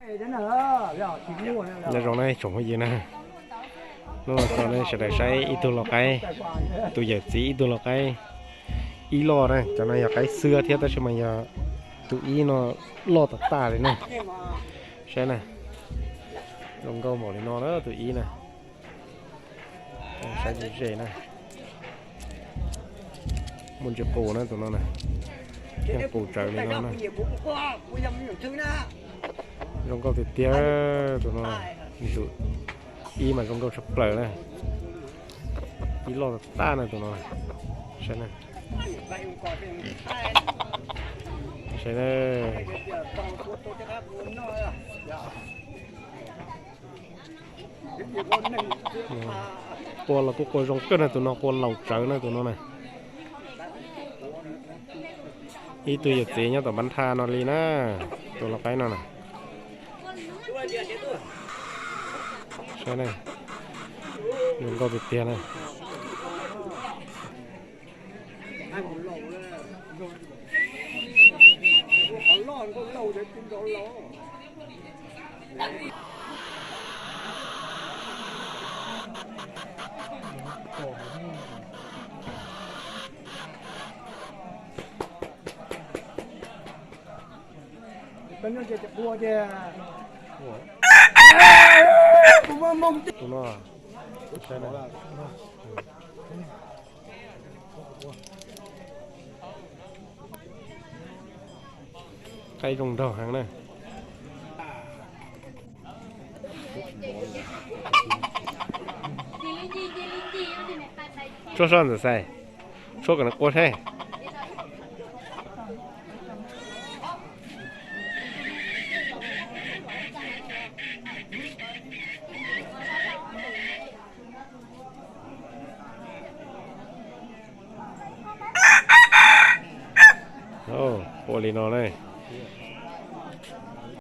Nyob zoo na tsoom phooj ywg na, hnub no tso nej sawv daws saib ib tug lau qaib, tus yawm txiv ib tug lau qaib ib loj na, cov no yog qaib xwb thiab tab sis mas yog tus ib no loj tas tas li na. Saib na, zoo nkauj npaum li no na tus ib na. Saib ze ze na. Muaj ntsis qus na tus no na. Yeej qus tsawv li no na. Zoo nkauj tiag tiag tus no. Ib mas zoo nkauj tshaj plaws na. Ib loj tas tas na tus no. Saib na. Saib na. Qua los kuj qua zoo kawg na, tus no qua laus tsawv na tus no na. Ib tug yawm txiv nyob tom npab tha no li na, tus lau qaib no na. Saib na, zoo nkauj tiag tiag na. Tus no, saib na. Qaib zoo nraug heev na. Tshuab sob ntxawm xais, tshuab kom nws qua saib. Ua li no ne.